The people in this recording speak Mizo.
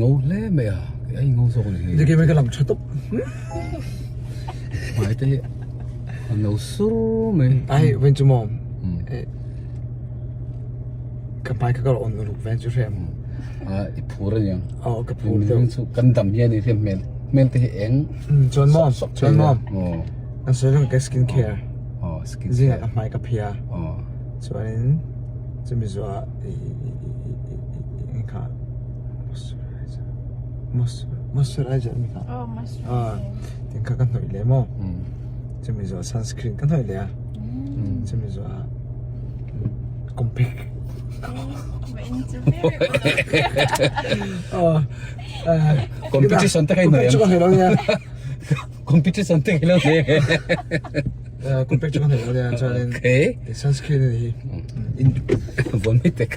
ngo hle mai a kei ai ngo zawk a ni hi. Dikhi mai ka lam tha tawp. Hmai te hi a no sur mai. Ai ven chu maw ka hmai kha ka rawn uluk ven chu hrem. A i phur a niang. Aw ka phur deuh. Chu kan dam hian i hriat hmel hmel te hi eng. Chuan maw chuan maw an sawi reng ka skin care. Aw skin care. Zingah ka hmai ka phia. Chuanin chumi zuah ih kha moisturizer moisturizer mi kha oh moisturizer tin kha ka hnawih leh maw chumi zuah sunscreen ka hnawih leh a chumi zuah compact competition te ka hnawih ang competition te ka hnawih ang compact chu ka hnawih lo nia chuanin okay sunscreen a ni hi vawn mai tek.